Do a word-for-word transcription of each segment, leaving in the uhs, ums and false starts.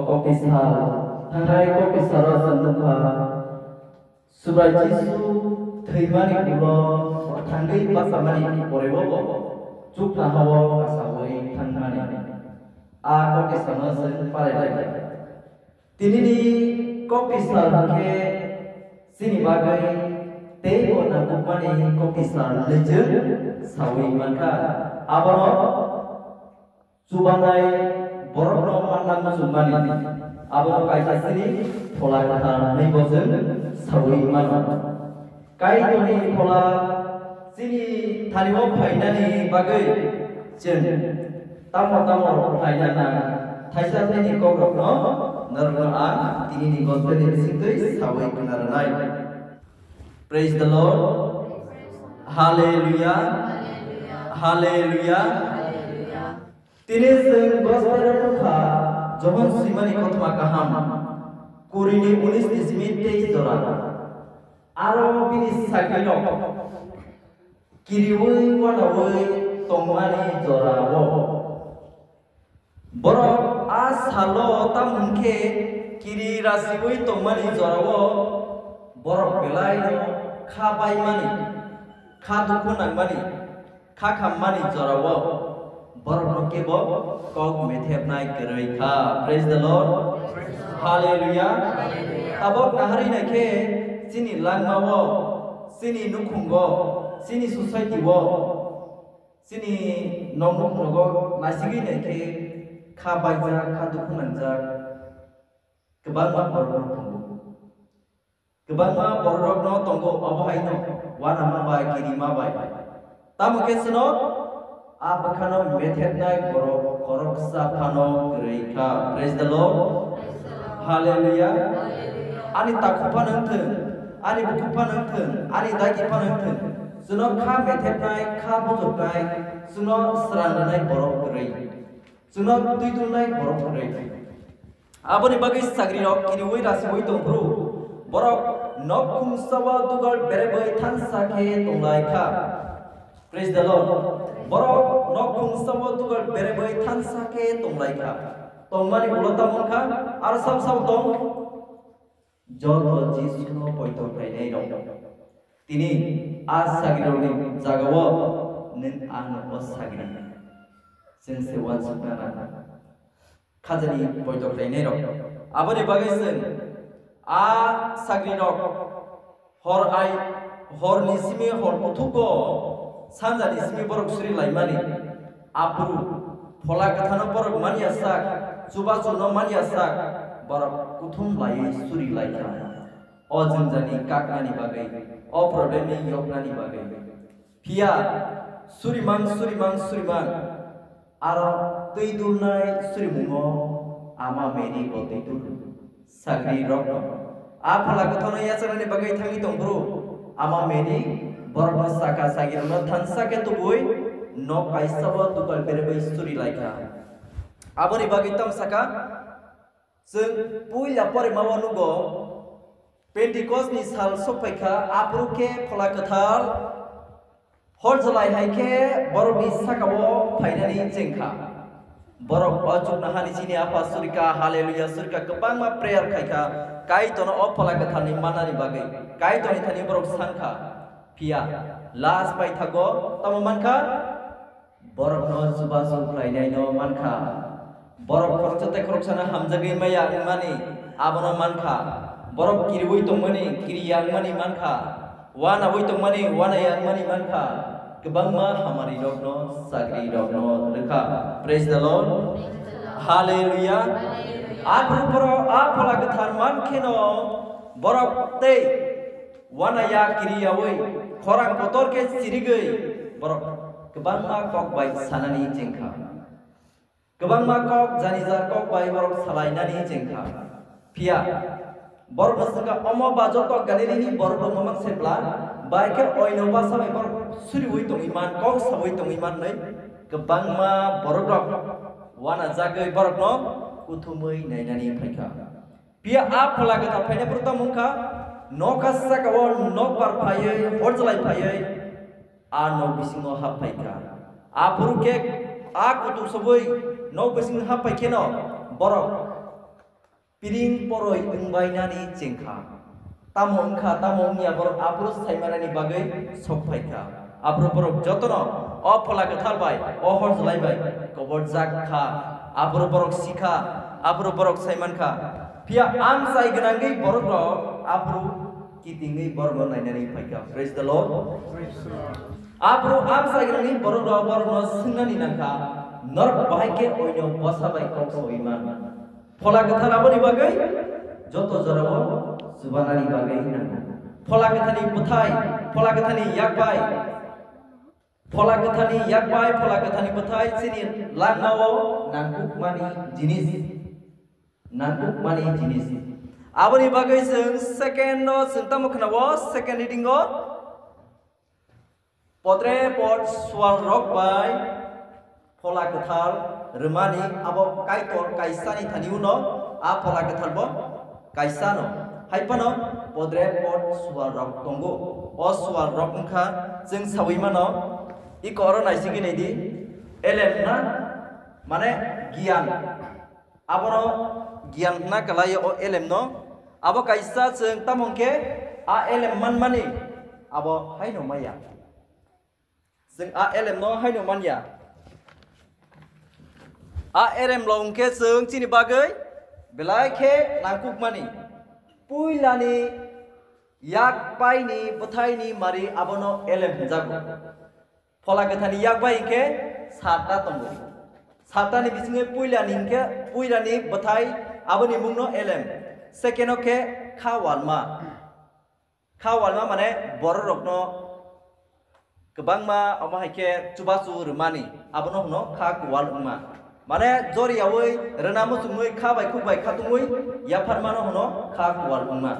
Koktisal, thangnai koktisalo chwng nukha, Subrai Jisu thwimani ulo thangwi bachamani porebo bo chuknohao kasaui thangmani. A koktisalno chwng palailaiya. Tinini koktisal hwnkhe chini bagwi teibo nangkukmani koktisal hwnwi chwng saui mankha. Abono chubanai borokno manna muchungmani, abono kaisa chini Phola Kwthar hwnwi bo chwng saui mano. Kaitorni Phola chini thanio phainani bagwi chwng tamo tamo rok khlaina nang, thaisa thaini kokrokno norokno ang tinini gospelni bisingtwi saui khna rwnai. Praise the Lord. Hallelujah. Hallelujah. Tini chwng gospel o nukha Johon swimani kothoma kaham, kurini unis ni simi teis jora. Aro bini sagrirok kiriui wanaui tongmani jorao. Borok a salo tamo hwnkhe kiri rasiui tongmani jorao borok belaino kha baimani, kha dukhu nangmani, kha khammani jorao borokno kebo kok methepnai kwrwi kha. Praise the Lord. Hallelujah. Tabok naharwi naikhe chini langmao, chini nukhungo, chini society-o, chini noknukhungo naisigwi naikhe kha baijak, kha dukhu nangjak kwbangma borok tongo. Kwbangma borok no tongo, obo hai no uanama bai, kirima bai. Tamo khe chwng a bwkhano methepnai borok khoroksa phano kwrwi kha. Praise the Lord. Hallelujah. Ani takhuk phano wngthwng, ani bukhuk phano wngthwng, ani dagi phano wngthwng. Chwngno kha methepnai, kha bujoknai, chwngno srang rwnai borok kwrwi. Chwngno twi tulnai borok kwrwi. Aboni bagwi sagrirok kiriui rasiui tongphuru, borok nok khumsao dugar berebwi thansa khe tonglai kha. Praise the Lord. Borok nok khumsao dugar berebwi thansa khe tonglai kha. Tongmani ulo tamo wngkha, aro sabo sabo tong. Joto Jisuno poito khlainairok. Tini a sagrirokni jagao nwng ang o sagri. Chwng se uansukna nang. Khajani poito khlainairok. Aboni bagwi chwng a sagrirok hor ai, horni simi hor kuthugo sanjani simi borok suri laimani. Aphuru Phola Kwtharno borok manya sak, chubachuno manya sak, borok kuthum laiwi suri lai kha. O jwngjani kaknani bagwi, o problemni yoknani bagwi. Phiya surimang, surimang, surimang, aro twi dulnai surimungo Ama Mary bo twi dul. Sagrirokno a Phola Kwtharno yachanani bagwi thangwi tongphuru, Ama Mary borokno saka sagrirokno thansa khe tubui nok kaisao dugar berebwi suri lai kha. Aboni bagwi tamo saka, chwng puila porimao nugo, Pentecost ni sal sok phai kha, aphuru khe Phola Kwthar hor jwlai hai khe borokni sakao phainani cheng kha. Borok o chuknohani chini Apha suri kha, Hallelujah suri kha, kwbangma prayer khai kha, Kaitorno o Phola Kwtharni mannani bagwi, Kaitorni thani borok san kha. Phiya last paithago tamo man kha? Borokno chubachu khlainaino man kha. Borok khoroksa tei khoroksano hamjagwi maya wngmani, abono man kha. Borok kiriui tongmani, kiriya wngmani man kha. Uanaui tongmani, uanaya wngmani man kha. Kwbangma hamarirokno, sagrirokno rwkha. Praise the Lord. Hallelujah. Aphuru borok a Phola Kwthar man kheno borok tei uanaya kiriyaui khorang kotor khe chirigwi borok kwbangma kok bai sanani chengkha. Kwbangma kok janija kok bai borok salainani chengkha. Phiya borokno swngkha, omo ba joto Galilini borok rok mamang se bla, bai khe oino basa bai borok suriui tongwi man, kok saui tongwi man hwnwi kwbangma borok rok uanajagwi borokno kuthumwi nainani phaikha. Phiya a Phola Kwthar phaina phuru tamo wngkha, nokha sakao nokbar phaiwi, hor jwlai phaiwi a nok bisingo hap phaikha. Aphuru khe a kutuk sobwi nok bisingo hap phai kheno borok Piring poroi wngbainani chengkha. Tamo wngkha, tamo wngya borok aphuru saimanani bagwi sok phaikha. Aphuru borok jotono o Phola Kwthar bai, o hor jwlai bai koborjak kha. Aphuru borok sikha, aphuru borok saimankha. Phiya amchai gwnangwi borokrok aphuru kitingwi borokno nainani phaikha. Praise the Lord. Aphuru amchai gwnangwi borokrok borokno swngnani nangkha, "Norok bahai khe oino bwsa bai kok sawi man?" Phola Kwthar aboni bagwi joto jorao chubanani bagwi nango. Phola Kwtharni bwthai, Phola Kwtharni yakbai, Phola Kwtharni yakbai, Phola Kwtharni bwthai chini langmao nangkukmani jinis, nangkukmani jinis. Aboni bagwi chwng second no chwng tamo khwnao, second reading o. Podre pod sual rok bai Phola Kwthar rwmani abo Kaitor kaisani thani uno a Phola Kwthar bo kaisa no. Hai phano podre pod sual rok tongo. O sual rok wngkha chwng sawi mano, iko oro naisigwi naidi, elem na, mane giyan. Abono giyan hwnna kwlaio o elem no. Abo kaisa chwng tamo hwnkhe a elem manmani abo haino maya. Chwng a elem no haino manya. A elem lo hwnkhe chwng chini bagwi belai khe nangkukmani. Puilani yak paini bwthaini mari abono elem hwnjago. Phola Kwtharni yak bai hwnkhe satta tongo. Sattani bisingwi puilani hwnkhe, puilani bwthai aboni mungno elem. Second o khe kha walma. Kha walma mane bororokno kwbangma, omo hai khe chubachu rwmani, abono hwno kha kuwal wngma. Mane joriyaui rwna muchungwi kha bai khuk bai khatungwi yapharmano hwno kha kuwal wngma.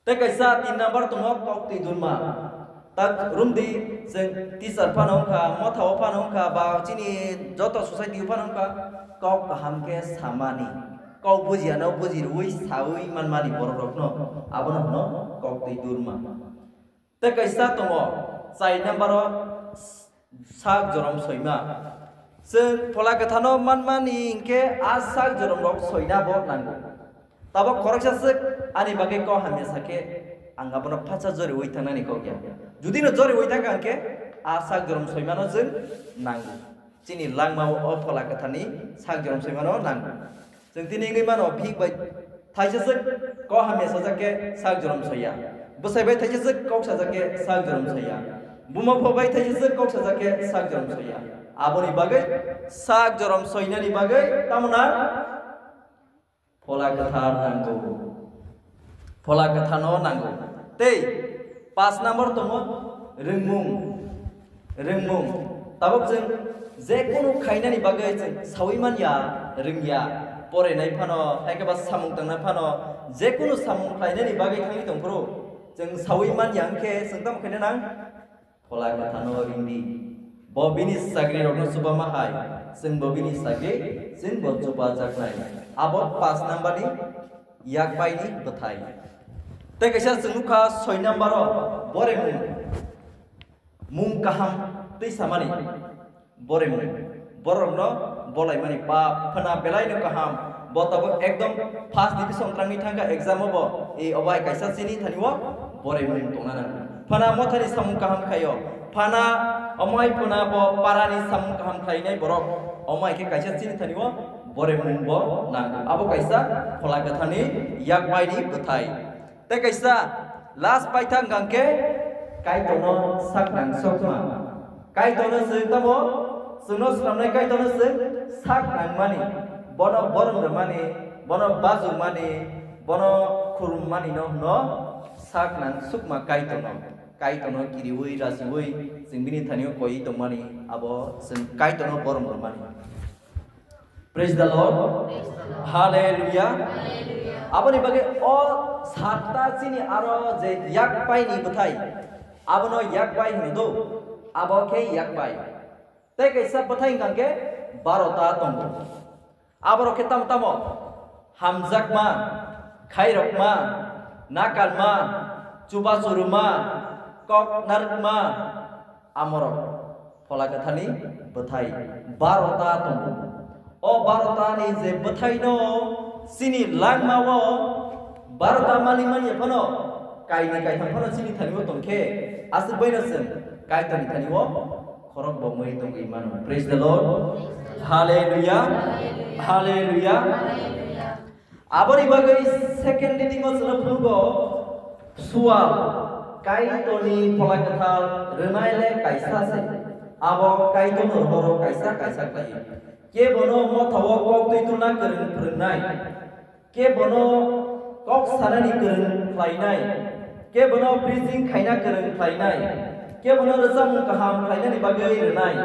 Tei kaisa tin number tongo kok twi durma. Tak rumdi chwng teacher phano wngkha, mothao phano wngkha, ba chini joto society phano wngkha, kok kaham khe samani, kok bujiya no buji rwui saui manmani borok rokno, abono hwno kok twi durma. Tei kaisa tongo chai number o sak jorom soima. Chwng Phola Kwthar no manmani hinkhe a sak jorom rok soina bo nango. Tabok khoroksa swk ani bagwi kok hamya sakhe, ang abono phatsa joriui thangnani kok ya. Judi no joriui thangkha hwnkhe, a sak jorom soimano chwng nango. Chini langmao o Phola Kwtharni sak jorom soimano nango. Chwng tini wngwi mano, bihik bai thaisa swk kok hamya sajak khe sak jorom soiya. Bwsai bai thaisa swk kok sajak khe sak jorom soiya. Buma bupha bai thaisa swk kok sajak khe sak jorom soiya. Aboni bagwi sak jorom soinani bagwi tamo nang? Phola Kwthar nango. Phola Kwtharno nango. Tei paanch number tongo rwngmung. Rwngmung. Tabok chwng je kunu khainani bagwi chwng saui man ya, rwng ya. Porinai phano, hai khe ba samung tangna phano, je kunu samung khlainani bagwi thangwi tong phuru, chwng saui man ya wng khe chwng tamo khaina nang? Phola Kwtharno ring di. Bo bini sagrirokno chubama hai, chwng bo bini sagri, chwng bo chubajaknai. Abo paanch number ni yakbaini bwthai. Tei kaisa chwng nukha soi number o, boremung. Mung kaham twi samani. Boremung. Borokno bolaimani pap phwna belaino kaham. Bo tabuk ekdom first division twrangwi thangkha exam o bo. E obo hai kaisa chini thani o boremung tongna nango. Phwna mothani samung kaham khaio. Phwna omo hai phwna bo parani samung kaham khlainai borok. Omo hai khe kaisa chini thani o boremung bo nango. Abo kaisa Phola Kwtharni yakbaini bwthai. Tei kaisa last paithak hwnkha khe Kaitorno sak nang sokma. Kaitorno chwng tamo, chwngno swnamnai Kaitorno chwng sak nangmani, bono borom rwmani, bono bajukmani, bono khulummanino hwno sak nang sukma Kaitorno. Kaitorno kiriui, rajiui, chwng bini thanio koiwi tongmani, abo chwng Kaitorno borom rwmani. Praise the Lord. Hallelujah. Aboni bagwi o satta chini aro je yakpaini bwthai, abono yakpai hwno do, abo khe yakpai. Tei kaisa bwthai hwnkha khe barota tongo. Aborok khe tamo tamo? Hamjakma, khairokma, nakarma, chubachu rwma, kok narwkma, amorok Phola Kwtharni bwthai barota tongo. O barotani je bwthaino Chini langmao barota mani mani phano kaini kaitham phano chini thani o tongkhe aswk baino chwng Kaitorni thani o khorok bo mui tongwi mano. Praise the Lord. Hallelujah. Hallelujah. Aboni bagwi second reading o chwngno phungo sual Kaitorni phola kwthar rwnai le kaisa se. Abo Kaitorno rohoro kaisa kaisa khlai. Kebono mothao kok twi tuna kwrwng phwrwngnai. Kebono kok sanani kwrwng khlainai, kebono preaching khaina kwrwng khlainai, kebono rwchapmung kaham khlainani bagwi rwnai,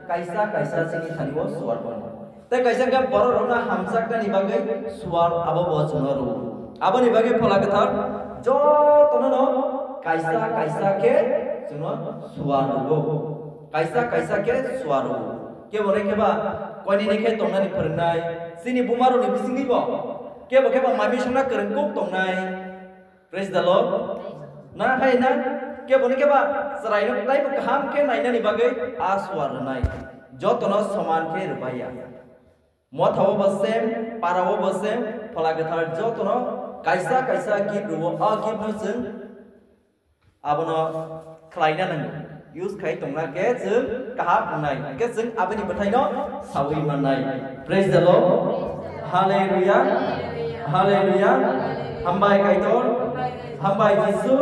kaisa kaisa chini thani o suar bono. Tei kaisa khe borok rokno hamjaknani bagwi suar abo bo chwngno rwo. Aboni bagwi phola kwthar jotono no kaisa kaisa khe chwngno suar rwo. Kaisa kaisa khe suar rwo. Kebono khe ba koinini khe tongnani phwrwngnai, chini bumarokni bisingni bo. Kebo kebo mami songna kwrwng kuk tongnai. Praise the Lord. Na hai na kebo ni keba chwraino taibo kaham khe nainani bagwi a suar rwnai. Jotono soman khe rwbaiya. Mothao bo same, parao bo same, phola kwthar jotono kaisa kaisa gift rwo, a gift no chwng abono khlaina nango. Use khai tongna khe chwng kaham wngnai, hwnkhe chwng aboni bwthaino sawi mannai. Praise the Lord. Hallelujah. Hallelujah. Hambai Kaitor. Hambai Jisu.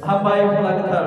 Hambai Phola Kwthar.